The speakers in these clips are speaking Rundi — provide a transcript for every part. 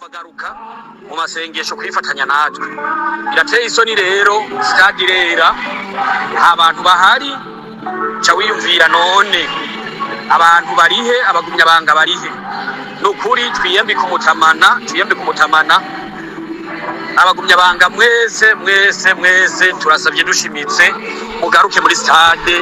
Agaruka mu masengesho kwifatanya natwe. Birateye isoni rero, stade irera, nta bantu bahari. Ca wiyumvira, none abantu barihe? Abagumyabanga barihe? Ni ukuri, twiyambike umutamana, twiyambike umutamana. Abagumyabanga mwese, mwese, mwese, turasabye dushimitse, mugaruke muri stade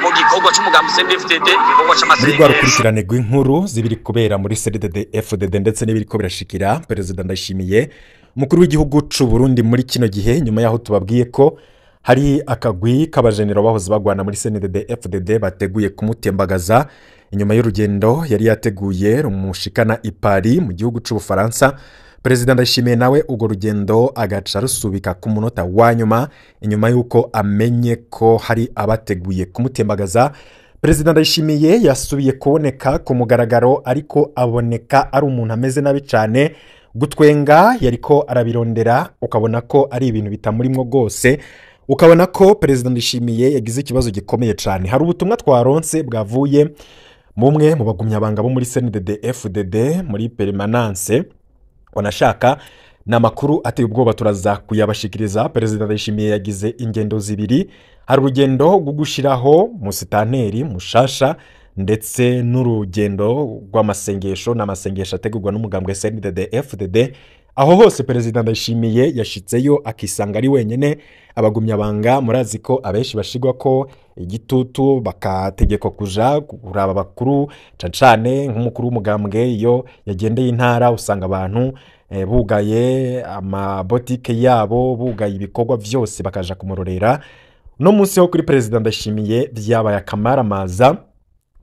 mu gikorwa c'umugambi CNDD-FDD, igikorwa Muri rwa c'amasengesho. rukurikirane rw'inkuru zibiri kubera muri CNDD FDD ndetse n'ibiriko birashikira Perezida Ndayishimiye, umukuru w'igihugu c'u Burundi, muri kino gihe, nyuma yaho tubabwiye ko hari akagwi k'abajenero bahoze bagwana muri CNDD FDD bateguye kumutembagaza inyuma y'urugendo yari yateguye rumushikana i Paris mu gihugu c'Ubufaransa, Perezida Ndayishimiye nawe urwo rugendo agaca rusubika ku munota wa nyuma inyuma y'uko amenye ko hari abateguye kumutembagaza. Perezida Ndayishimiye yasubiye kuboneka ku mugaragaro, ariko aboneka ari umuntu ameze nabi cyane. Gutwenga yariko arabirondera, ukabona ko ari ibintu bitamurimwo rwose, ukabona ko Perezida Ndayishimiye yagize ikibazo gikomeye cyane. Hari ubutumwa twaronse bwavuye mumwe mu bagumyabanga bo muri CNDD FDD muri permanence, wanashaka ni amakuru ateye ubwoba, turaza kuyabashikiriza. Perezida Ndayishimiye yagize ingendo zibiri: hari urugendo rwo gushyiraho musitanteri mushasha ndetse n'urugendo rw'amasengesho, ni amasengesho ategurwa n'umugambwe CNDD FDD. Aho hose Perezida Ndayishimiye yashitseyo akisanga ari wenyine. Abagumyabanga murazi ko abenshi bashigwa ko igitutu, bakategekwa kuja kuraba abakuru, cane cane nk'umukuru w'umugambwe. Iyo yagendeye intara, usanga abantu bugaye amabotike yabo, bugaye ibikorwa vyose, bakaja kumurorera. No munsi ho kuri Perezida Ndayishimiye vyabaye akamaramaza,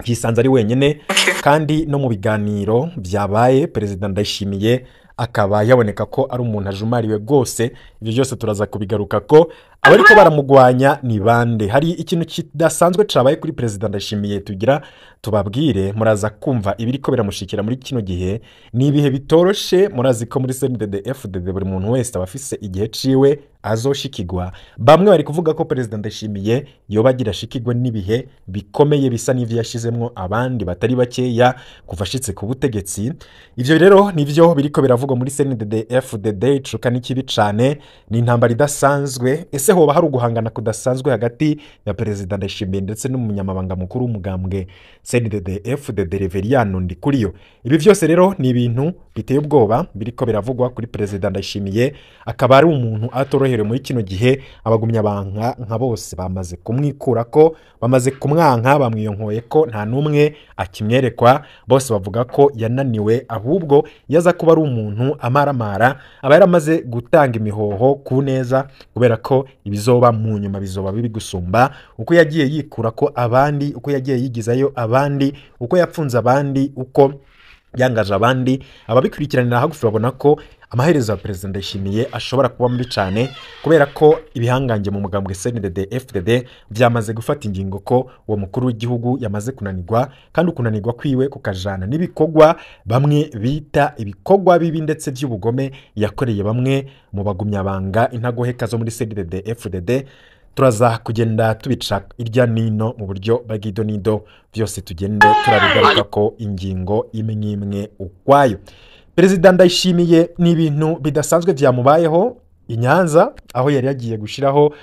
yisanze ari wenyine. Kandi no mu biganiro byabaye, Perezida Ndayishimiye akaba yaboneka ko ari umuntu ajumariwe rwose. Ibyo byose turaza kubigaruka ko abariko baramugwanya ni bande. Hari ikintu kidasanzwe cabaye kuri Perezida Ndayishimiye tugira tubabwire. Muraza kumva ibiriko biramushikira muri kino gihe. Ni ibihe bitoroshe. Murazi ko muri CNDD FDD buri muntu wese aba afise igihe ciwe azoshikigwa. Bamwe bari kuvuga ko Perezida Ndayishimiye yoba agira ashikigwe n'ibihe bikomeye bisa n'ivyo yashizemwo abandi batari bakeya kuva ashitse ku butegetsi. Ivyo rero nivyo biriko biravugwa muri CNDD FDD. Icuka ni kibi cane, ni intambara idasanzwe. Ese hoba hari uguhangana kudasanzwe hagati ya Perezida Ndayishimiye ndetse n'umunyamabanga mukuru w'umugambwe CNDD FDD, Reveriyano Ndikuriyo? Ibi vyose rero ni ibintu biteye ubwoba biriko biravugwa kuri Perezida Ndayishimiye, akaba ari umuntu atoroherewe muri kino gihe. Abagumyabanga nka bose bamaze kumwikurako, bamaze kumwanka, bamwiyonkoye ko nta n'umwe akimwerekwa. Bose bavuga ko yananiwe, ahubwo yaza kuba ari umuntu amaramara aba yaramaze gutanga imihoho ku neza, kubera ko ibizoba mu nyuma bizoba bibi gusumba uko yagiye yikura ko abandi, uko yagiye yigizayo abandi, uko yapfunze abandi, uko yangaje abandi. Ababikurikiranira hagufi babona ko amaherezo ya Perezida Ndayishimiye ashobora kuba mabi cyane, kubera ko ibihangange mu mugambwe CNDD FDD byamaze gufata ingingo ko uwo mukuru w'igihugu yamaze kunanirwa, kandi ukunanirwa kwiwe kukajana n'ibikorwa bamwe bita ibikorwa bibi ndetse by'ubugome yakoreye bamwe mu bagumyabanga intagoheka zo muri CNDD FDD. Turaza kugenda tubica irya nino mu buryo bw'idonido, byose tugende turabigaruka ko ingingo imwe imwe ukwayo. Perezida Ndayishimiye ni ibintu bidasanzwe byamubayeho i Nyanza, aho yari yagiye gushyiraho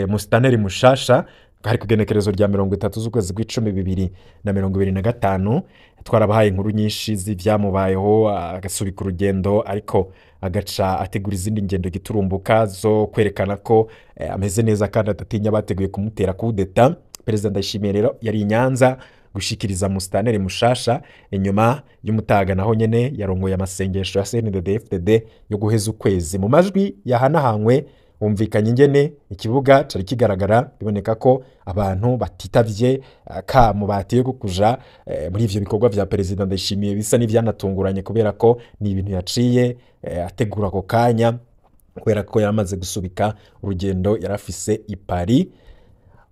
musitaneri mushasha. Hari ku igenekerezo rya 30 z'ukwezi kw'icumi 2025. Twarabahaye inkuru nyinshi z'ibyamubayeho, agasubika urugendo ariko agaca ategura izindi ngendo giturumbuka zo kwerekana ko ameze neza kandi adatinya bateguye kumutera kudeta. Perezida Ndayishimiye rero yari i Nyanza gushikiriza musitaneri mushasha. Inyuma y'umutaga naho nyene yarongoye amasengesho ya CNDD FDD yo guheza ukwezi. Mu majwi yahanahanywe humvikanye ingene ikibuga cari kigaragara, biboneka ko abantu batitavye kamo bateye ko kuja muri ivyo bikorwa vya Perezida Ndayishimiye, bisa n'ivyanatunguranye kubera ko ni ibintu yaciye ategura ako kanya, kubera ko yaramaze gusubika urugendo yarafise i Paris.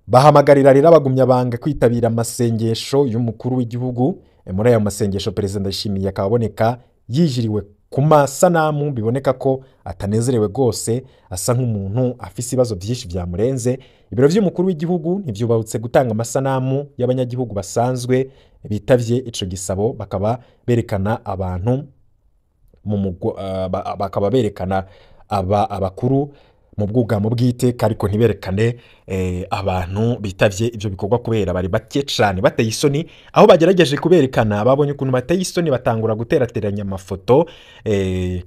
Bahamagarira rero abagumyabanga kwitabira amasengesho y'umukuru w'igihugu. Muri ayo masengesho, Perezida Ndayishimiye akaba aboneka yijiriwe ku masanamu, biboneka ko atanezerewe rwose, asa nk'umuntu afise ibibazo byinshi byamurenze. Ibiro vy'umukuru w'igihugu ntivyubahutse gutanga amasanamu y'abanyagihugu basanzwe bitavye ico gisabo, bakaba berekana abantu mu bakaba berekana aba abakuru mu bwugamo bw'iteka, ariko ntiberekane abantu bitavye ivyo bikorwa kubera bari bake cane, bateye isoni. Aho bagerageje kuberekana babonye ukuntu bateye isoni, batangura guterateranya amafoto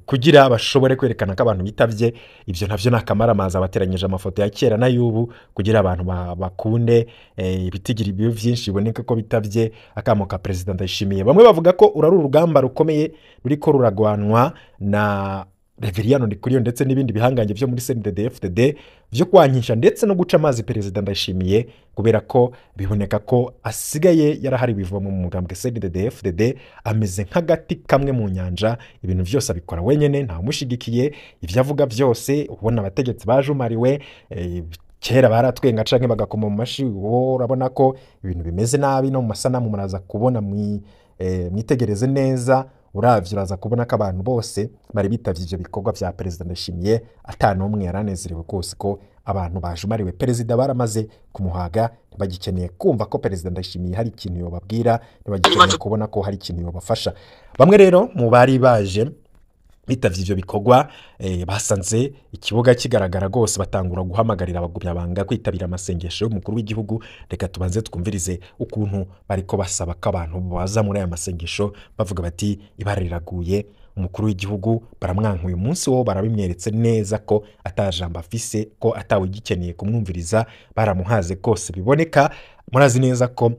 kugira bashobore kwerekana ko abantu bitavye. Ivyo navyo ni akamaramaza, bateranyije amafoto ya kera n'ay'ubu kugira abantu bakunde ibitigira ibibi vyinshi biboneka ko bitavye akamo ka Perezida Ndayishimiye. Bamwe bavuga ko uru ari urugamba rukomeye ruriko ruragwanwa na Reveriyano Ndikuriyo ndetse n'ibindi bihangange vyo muri CNDD-FDD vyo kwankisha ndetse no guca amazi Perezida Ndayishimiye, kubera ko biboneka ko asigaye yarahari biva mu mugambwe CNDD-FDD, ameze nk'agati kamwe mu nyanja, ibintu vyose abikora wenyene, nta umushigikiye, ivyo avuga vyose ubona abategetsi bajumariwe. Kera baratwenga canke bagakoma mu mashi, wowe urabona ko ibintu bimeze nabi. No mu masanamu muraza kubona, mwitegereze neza, uravye uraza kubona ko abantu bose bari bitavye ivyo bikorwa vya Perezida Ndayishimiye ata n'umwe yaranezerewe rwose, ko abantu bajumariwe. Perezida baramaze kumuhaga, ntibagikeneye kumva ko Perezida Ndayishimiye hari ikintu yobabwira, ntibagikeneye kubona ko hari ikintu yobafasha. Bamwe rero mu bari baje bitavye ivyo bikorwa basanze ikibuga kigaragara rwose, batangura guhamagarira abagumyabanga kwitabira amasengesho y'umukuru w'igihugu. Reka tubanze twumvirize ukuntu bariko basaba ko abantu baza muri aya masengesho, bavuga bati ibara riraguye, umukuru w'igihugu baramwanka uyu munsi, wo barabimweretse neza ko atajambo afise, ko atawe ugikeneye kumwumviriza, baramuhaze rwose biboneka. Murazi neza ko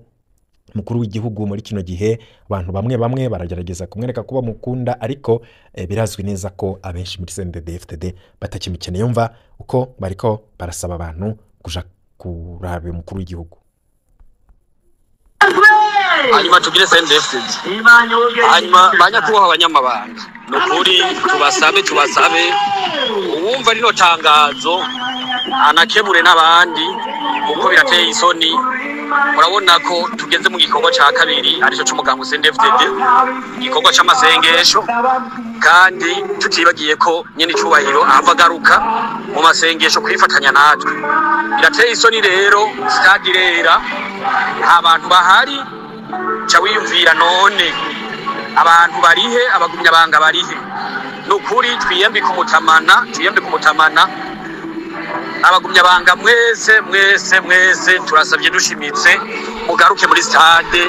umukuru w'igihugu muri kino gihe abantu bamwe bamwe baragerageza kumwereka ko bamukunda, ariko birazwi neza ko abenshi muri CNDD-FDD batakimukeneye. Yumva uko bariko barasaba abantu kuja kuraba umukuru w'igihugu. Hanyuma tugire CNDD-FDD, hanyuma banyakubahwa abanyamabanga, ni ukuri tubasabe, tubasabe uwumva rino tangazo anakebure n'abandi, kuko birateye isoni. Murabona ko tugeze mu gikorwa ca kabiri, arico c'umugambi CNDD-FDD, igikorwa c'amasengesho, kandi tutibagiye ko nyene icubahiro ahava agaruka mu masengesho kwifatanya natwe. Birateye isoni rero, stade irera, nta bantu bahari. Ca wiyumvira none abantu barihe? Abagumyabanga barihe? Ni ukuri twiyambike umutamana, twiyambike umutamana. Abagumyabanga mwese, mwese, mwese, turasabye dushimitse mugaruke muri stade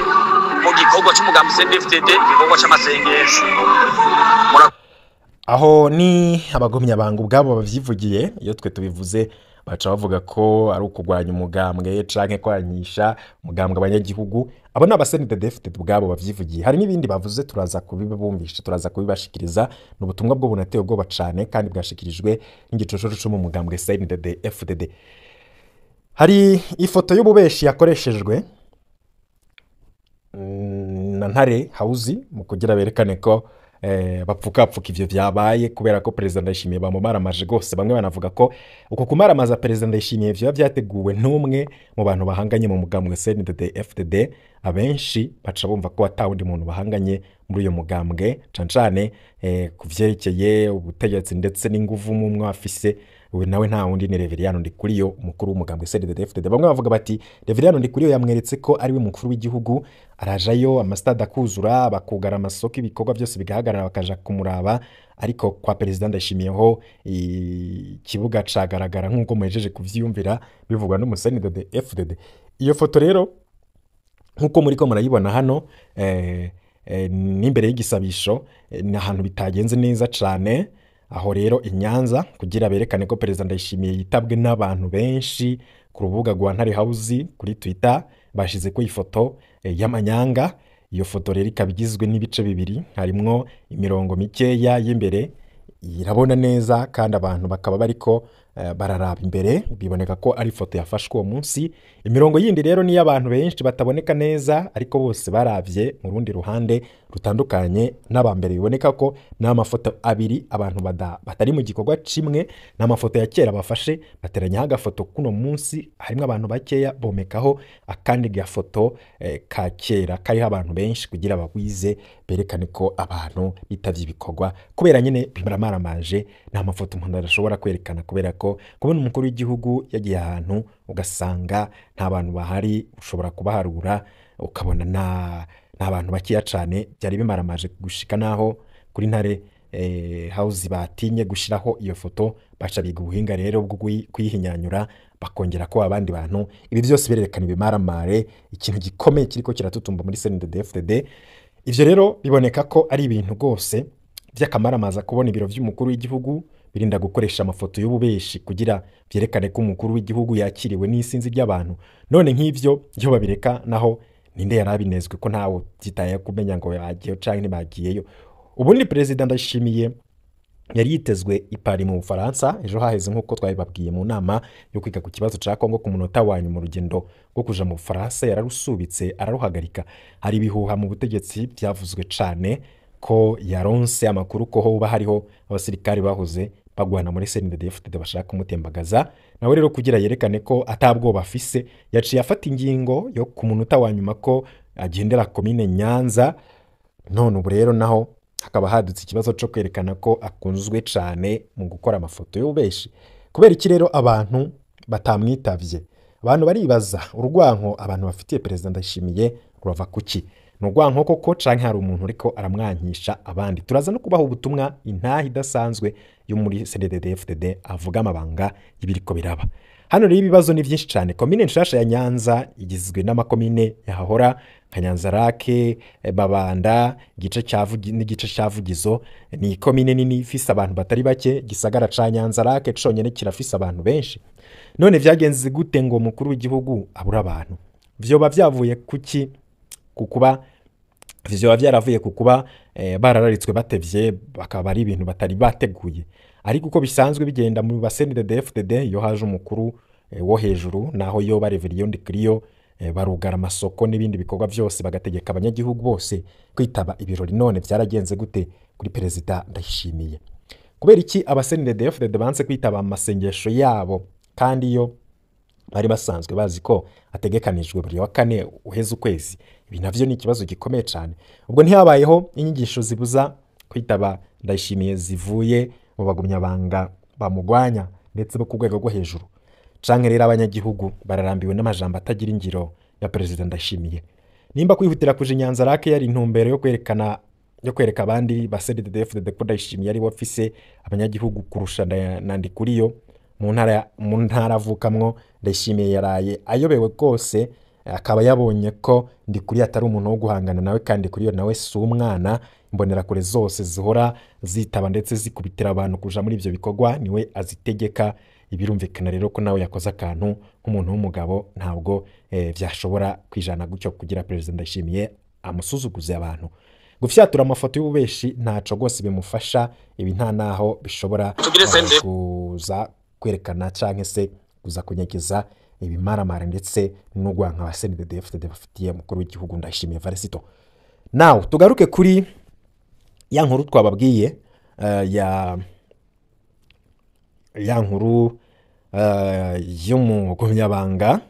mu gikorwa c'umugambi CNDD-FDD, igikorwa c'amasengesho. Aho ni abagumyabanga ubwabo bavyivugiye. Iyo twe tubivuze baca bavuga ko ari ukugwanya umugambwe canke kwanyisha umugambwe abanyagihugu. Abo ni aba CNDD-FDD ubwabo bavyivugiye. Hari n'ibindi bavuze, turaza kubibumvisha, turaza kubibashikiriza. Ni ubutumwa bwo bunateye ubwoba cane kandi bwashikirijwe n'igicoco co mu mugambwe CNDD-FDD. Hari ifoto y'ububeshi yakoreshejwe na Ntare Hawuzi mu kugira berekane ko bapfukapfuka ivyo vyabaye, kubera ko Perezida Ndayishimiye bamumaramaje rwose. Bamwe banavuga ko uko kumaramaza Perezida Ndayishimiye vyoba vyateguwe n'umwe mu bantu bahanganye mu mugambwe CNDD FDD. Abenshi baca bumva ko ata wundi muntu bahanganye muri uyo mugambwe, cane cane ku vyerekeye ubutegetsi ndetse n'inguvu mumwe afise, we nawe nta wundi ni Reveriyano Ndikuriyo, umukuru w'umugambwe CNDD FDD. Bamwe bavuga bati Reveriyano Ndikuriyo yamweretse ko ari we mukuru w'igihugu, arajayo amastade akuzura, bakugara amasoko, ibikorwa byose bigahagarara, bakaja kumuraba, ariko kwa Perezida Ndayishimiyeho ikibuga cagaragara, nk'uko muhejeje kuvyiyumvira bivugwa n'umu CNDD FDD. Iyo foto rero nk'uko muriko murayibona hano, n'imbere y'igisabisho, ni ahantu bitagenze neza cane. Aho rero i Nyanza, kugira berekane ko Perezida Ndayishimiye yitabwe n'abantu benshi, ku rubuga rwa Ntare House kuri Twitter bashize ko ifoto y'amanyanga. Iyo foto rero ikaba igizwe n'ibice bibiri, harimwo imirongo mikeya y'imbere irabona neza, kandi abantu bakaba bariko bararaba imbere, biboneka ko ari ifoto yafashwe uwo munsi. Imirongo yindi rero niyo abantu benshi bataboneka neza, ariko bose baravye mu rundi ruhande rutandukanye n'abambere. Biboneka ko ni amafoto abiri, abantu batari mu gikorwa kimwe. Ni amafoto ya kera bafashe, bateranyaho agafoto kuno munsi harimo abantu bakeya, bomekaho akandi gafoto ka kera kariho abantu benshi, kugira bagwize berekane ko abantu bitavye ibikorwa, kubera nyine biramaramaje. Ni amafoto umuntu adashobora kwerekana, kubera ko kubona umukuru w'igihugu yagiye ahantu ugasanga nta bantu bahari, ushobora kubaharura ukabona nta bantu bakeya cane, byari bimaramaje gushika naho kuri Ntare House batinye gushiraho iyo foto, baca biga ubuhinga rero bwo kuyihinyanyura bakongera ko abandi bantu. Ibi byose birerekana ibimaramare, ikintu gikomeye kiriko kiratutumba muri CNDD-FDD. Ivyo rero biboneka ko ari ibintu rwose by'akamaramaza kubona ibiro vy'umukuru w'igihugu birinda gukoresha amafoto y'ububeshi kugira vyerekane ko umukuru w'igihugu yakiriwe n'isinzi ry'abantu. None nk'ivyo iyo babireka, naho ninde yarabinezwe ko ntawe byitaye kumenya ngo bagiyeyo canke ntibagiyeyo? Ubundi Perezida Ndayishimiye yari yitezwe i Paris mu Bufaransa ejo haheze, nk'uko twabibabwiye, mu nama yo kwiga ku kibazo ca Kongo. Ku munota wanyu mu rugendo rwo kuja mu Bufaransa yararusubitse, araruhagarika. Hari ibihuha mu butegetsi byavuzwe cane ko yaronse amakuru ko hoba hariho abasirikari bahoze bagwana muri CNDD-FDD bashaka kumutembagaza. Nawe rero kugira yerekane ko atabwoba afise, yaciye afata ingingo yo ku munota wa nyuma ko agendera komine Nyanza. None ubu rero naho hakaba hadutse ikibazo cyo kwerekana ko akunzwe cane mu gukora amafoto y'ububeshi. Kubera iki rero abantu batamwitavye? Abantu baribaza urwanko abantu bafitiye Perezida Ndayishimiye rurava kuki? Ni urwanko koko, canke hari umuntu uriko aramwankisha abandi? Turaza no kubaha ubutumwa, intaha idasanzwe yo muri CNDD-FDD avuga amabanga y'ibiriko biraba hano. Rero ibibazo ni byinshi cyane. Komine nshasha ya Nyanza igizwe n'amakomine yahahora nka Nyanza-Lac, Mabanda, igice cya n'igice cya Vugizo. Ni komine nini ifise abantu batari bake. Gisagara ca Nyanza-Lac conyene kirafise abantu benshi. None vyagenze gute ngo umukuru w'igihugu abura abantu? Vyoba vyavuye kuki? Kukuba vyoba vyaravuye ku kuba barararitswe batevye, bakaba ari ibintu batari bateguye. Ariko uko bisanzwe bigenda mu ba CNDD-FDD, iyo haje umukuru wo hejuru, naho yoba Reverien Ndikuriyo, barugara amasoko n'ibindi bikorwa byose, bagategeka abanyagihugu bose kwitaba ibirori. None vyaragenze gute kuri Perezida Ndayishimiye? Kubera iki aba CNDD-FDD banse kwitaba amasengesho yabo, kandi iyo bari basanzwe bazi ko ategekanijwe buri wa kane uheze ukwezi? Ibi navyo ni ikibazo gikomeye cyane. Ubwo ntihabayeho inyigisho zibuza kwitaba Ndayishimiye zivuye mu bagumyabanga bamugwanya ndetse bo ku rwego rwo hejuru? Canke rero abanyagihugu bararambiwe n'amajambo atagira ingiro ya Perezida Ndayishimiye? Nimba kwihutira kuja i Nyanza-Lac yari intumbero yo kwerekana, yo kwereka abandi ba CNDD-FDD ko Ndayishimiye ari we afise abanyagihugu kurusha na Ndikuriyo mu ntara avukamwo, Ndayishimiye yaraye ayobewe rwose, akaba yabonye ko Ndikuriyo atari umuntu wo guhangana nawe, kandi Ndikuriyo nawe si umwana. Imbonerakure zose zihora zitaba ndetse zikubitira abantu kuja muri ivyo bikorwa niwe azitegeka. Ibirumvikana rero ko nawe yakoze akantu nk'umuntu w'umugabo. Ntabwo vyashobora kwijana gutyo kugira Perezida Ndayishimiye amusuzuguze abantu. Gufyatura amafoto y'ububeshi ntaco rwose bimufasha. Ibi nta naho bishobora Tugire sende. kuza kwerekana canke se kuza kunyegeza ibimaramara ndetse n'urwanka ba CNDD-FDD bafitiye umukuru w'igihugu Ndayishimiye Varisito. Now tugaruke kuri ya nkuru twababwiye, ya nkuru y'umugumyabanga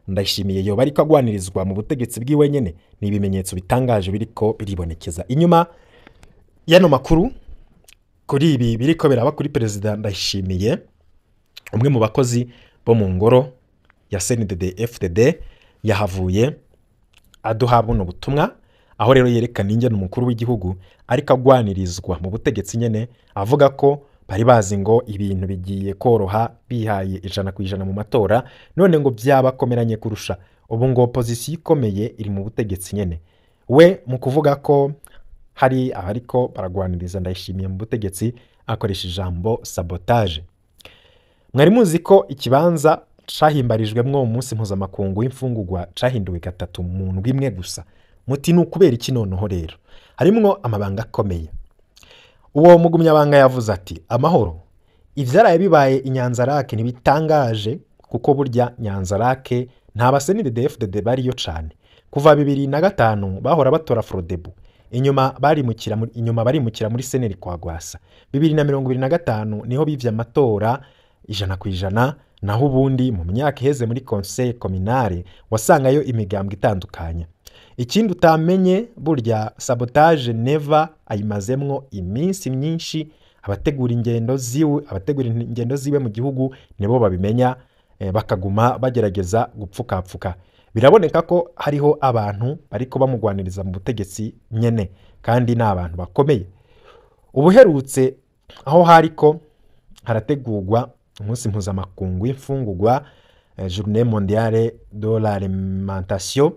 Ndayishimiye yoba ariko agwanirizwa mu butegetsi bwiwe nyene. Ni ibimenyetso bitangaje biriko biribonekeza inyuma y'ano makuru kuri ibi biriko biraba kuri Perezida Ndayishimiye. Umwe mu bakozi bo mu ngoro ya CNDD FDD yahavuye aduha buno butumwa, aho rero yerekana ingene umukuru w'igihugu ariko agwanirizwa mu butegetsi nyene, avuga ko bari bazi ngo ibintu bigiye koroha bihaye 100% mu matora, none ngo byabakomeranye kurusha. Ubu ngo opposition ikomeye iri mu butegetsi nyene. We mu kuvuga ko hari abariko baragwaniriza Ndayishimiye mu butegetsi, akoresha ijambo sabotage. Mwari muzi ko ikibanza cahimbarijwemwo umunsi mpuzamakungu w'imfungurwa cahinduwe gatatu mu ndwi imwe gusa? Muti ni ukubera iki? Noneho rero harimwo amabanga akomeye. Uwo mugumyabanga yavuze ati: "Amahoro, ivyaraye bibaye i Nyanza-Lac ntibitangaje, kuko burya Nyanza-Lac nta ba CNDD-FDD bariyo cane. Kuva 2005 bahora batora Frodebu, inyuma barimukira muri CNL kwa Gwasa. 2025 niho bivye amatora 100%. Naho ubundi mu myaka iheze muri conseil communale wasangayo imigambwe itandukanye. Ikindi utamenye, burya sabotage Neva ayimazemwo iminsi myinshi. Abategura ingendo ziwe mu gihugu nibo babimenya, bakaguma bagerageza gupfukapfuka. Biraboneka ko hariho abantu bariko bamugwaniriza mu butegetsi nyene, kandi ni abantu bakomeye." Ubuherutse aho hariko harategurwa umunsi mpuzamakungu w'imfungurwa, Journée mondiale de l'alimentation,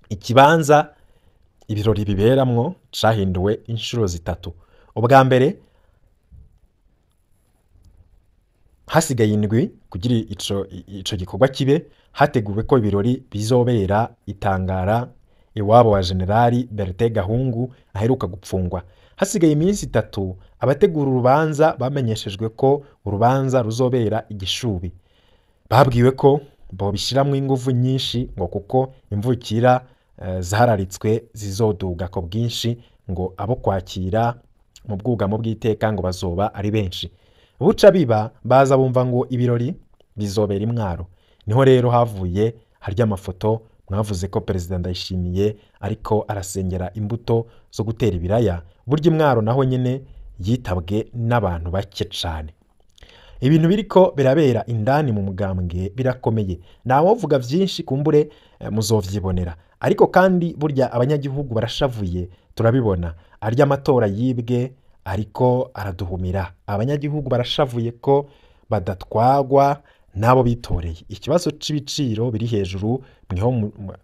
ikibanza ibirori biberamwo cahinduwe inshuro zitatu. Ubwa mbere hasigaye indwi kugira ico gikorwa kibe, hateguwe ko ibirori bizobera itangara iwabo wa Generali Bertin Gahungu aheruka gupfungwa. Hasigaye iminsi itatu abategura urubanza bamenyeshejwe ko urubanza ruzobera igishubi. Babwiwe ko bobishiramwo inguvu nyinshi ngo kuko imvukira zahararitswe zizoduga ku bwinshi, ngo abo kwakira mu bwugamo bw'iteka ngo bazoba ari benshi. Buca biba baza bumva ngo ibirori bizobera imwaro. Niho rero havuye harya amafoto mwavuze ko Perezida Ndayishimiye ariko arasengera imbuto zo gutera ibiraya. Burya imwaro naho nyene yitabwe n'abantu bake cane. Ibintu biriko birabera indani mu mugambwe birakomeye, ntawovuga vyinshi kumbure muzovyibonera. Ariko kandi burya abanyagihugu barashavuye, turabibona. Arya amatora yibwe ariko araduhumira. Abanyagihugu barashavuye ko badatwagwa n'abo bitoreye. Ikibazo c'ibiciro biri hejuru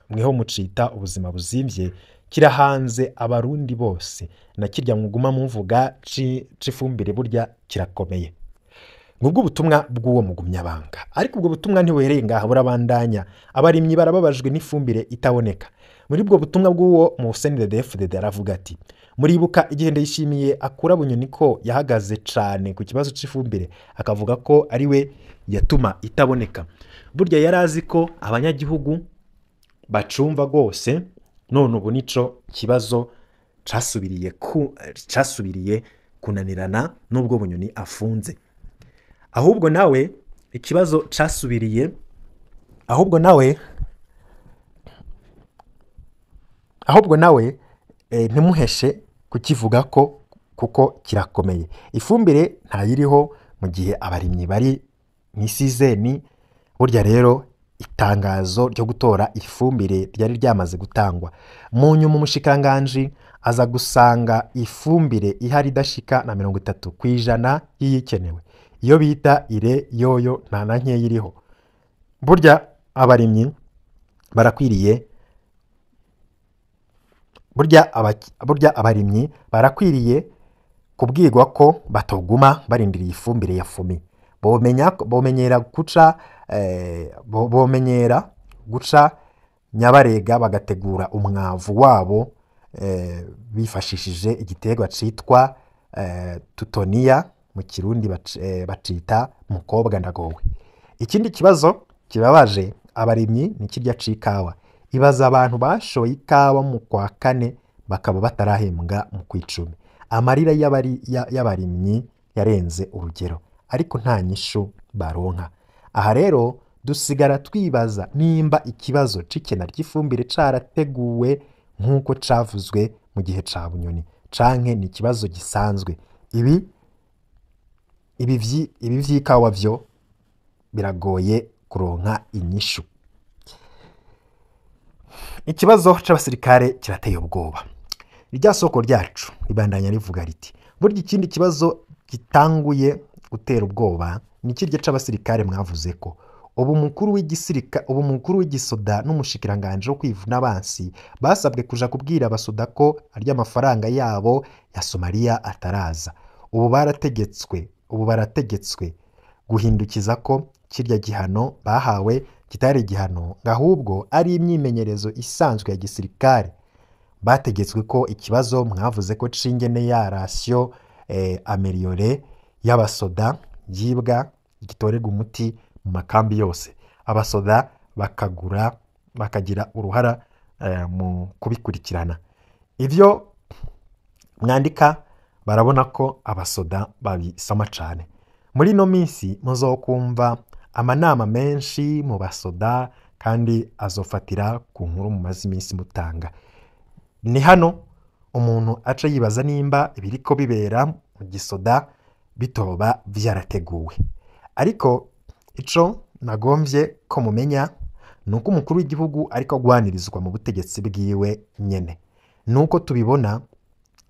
mweho mucita ubuzima buzimvye kirahanze abarundi bose. Na kirya muguma muvuga c'ifumbire burya kirakomeye. Ngubwo ubutumwa bw'uwo mugumyabanga. Ariko ubwo butumwa ntibuhereye ngaha, burabandanya. Abarimyi barababajwe n'ifumbire itaboneka. Muri ubwo butumwa bw'uwo mu CNDD-FDD aravuga ati: muribuka igihe Ndayishimiye akura Bunyoni ko yahagaze cane ku kibazo c'ifumbire, akavuga ko ari we yatuma itaboneka. Burya yarazi ko abanyagihugu bacumva gose, none ubu nico kibazo casubiriye kunanirana n'ubwo Bunyoni afunze. Ahubwo nawe ikibazo casubiriye, ahubwo nawe ntimuheshe kukivuga ko kuko kirakomeye. Ifumbire ntayiriho mu gihe abarimyi bari mw'isizeni. Burya rero itangazo ryo gutora ifumbire ryari ryamaze gutangwa. Mu nyuma umushikiranganji aza gusanga ifumbire ihari idashika na 30% y'iyikenewe. Iyo bita ire yoyo nta na nkeya iriho. Burya abarimyi barakwiriye, burya abarimyi barakwiriye kubwirwa ko batoguma barindiriye ifumbire ya fumi. Bomenyera guca bomenyera guca nyabarega bagategura umwavu wabo bifashishije igiterwa citwa tutoniya, mu Kirundi bacita mukobwa ndagowe. Ikindi kibazo kibabaje abarimyi ni kirya c'ikawa. Ibaza abantu bashoye ikawa mu kwa kane bakaba batarahembwa mu kwicumi. Amarira y'abarimyi yarenze urugero, ariko nta nyishu baronka. Aha rero dusigara twibaza nimba ikibazo c'ikena ry'ifumbire carateguwe nk'uko cavuzwe mu gihe ca Bunyoni, canke ni ikibazo gisanzwe. Ibi vy'ikawa vyo biragoye kuronka inyishu. Ikibazo c'abasirikare kirateye ubwoba. Irya soko ryacu ribandanya rivuga riti: burya ikindi kibazo gitanguye gutera ubwoba ni kirya c'abasirikare mwavuze ko ubu mukuru w'igisirika, ubu mukuru w'igisoda n'umushikiranganje wo kwivuna abansi basabwe kuja kubwira abasoda ko arya amafaranga yabo ya Somalia ataraza. Ubu barategetswe guhindukiza ko kirya gihano bahawe kitari igihano, ahubwo ari imyimenyerezo isanzwe ya gisirikare. Bategetswe ko ikibazo mwavuze ko cingene ya ratio ameliore y'abasoda yibwa gitorerwa umuti mu makambi yose, abasoda bakagira uruhara mu kubikurikirana. Ivyo mwandika barabona ko abasoda babisoma cane. Muri no minsi muzokumva amanama menshi mu basoda kandi azofatira ku nkuru mumaze iminsi mutanga. Ni hano umuntu aca yibaza nimba ibiriko bibera mu gisoda bitoba vyarateguwe. Ariko ico nagomvye ko mumenya nuko umukuru w'igihugu ariko agwanirizwa mu butegetsi bwiwe nyene. Nuko tubibona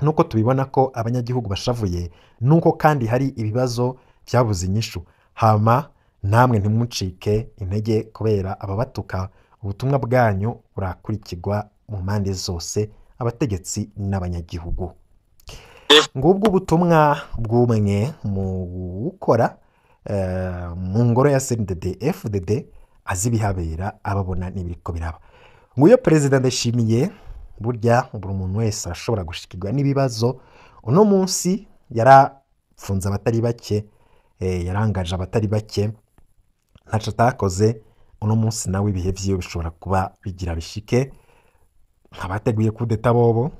Nuko tubibona ko abanyagihugu bashavuye, nuko kandi hari ibibazo byabuze inyishu. Hama namwe ntimucike intege kubera ababatuka, ubutumwa bwanyu burakurikirwa mu mpande zose, abategetsi n'abanyagihugu. Ngubwo ubutumwa bw'umwe mu gukora mu ngoro ya CNDD FDD, azi ibihabera, ababona n'ibiriko biraba. Nguyo Perezida Ndayishimiye. Burya buri muntu wese arashobora gushikirwa n'ibibazo. Uno munsi yarapfunze abatari bake, yarangaje abatari bake, ntaco atakoze. Uno munsi nawe ibihe vyiwe bishobora kuba bigira bishike. Abateguye kudeta bobo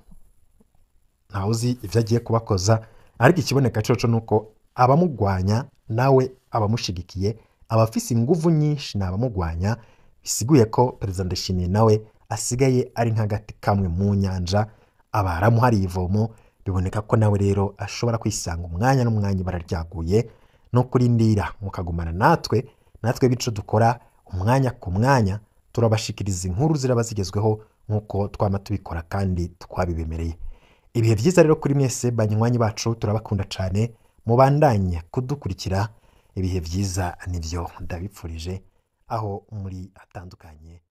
ntawe uzi ivyo agiye kubakoza, ariko ikiboneka coco nuko abamugwanya nawe abamushigikiye, abafise inguvu nyinshi ni abamugwanya. Bisiguye ko Perezida Ndayishimiye nawe asigaye ari nk'agati kamwe mu nyanja, abaramuhariye ivomo. Biboneka ko nawe rero ashobora kwisanga umwanya n'umwanya ibara ryaguye. No kurindira mukagumana natwe, natwe bico dukora umwanya ku mwanya, turabashikiriza inkuru ziraba zigezweho nk'uko twama tubikora kandi twabibemereye. Ibihe byiza rero kuri mwese banywanyi bacu, turabakunda cyane, mubandanye kudukurikira. Ibihe byiza nibyo ndabipfurije aho muri hatandukanye.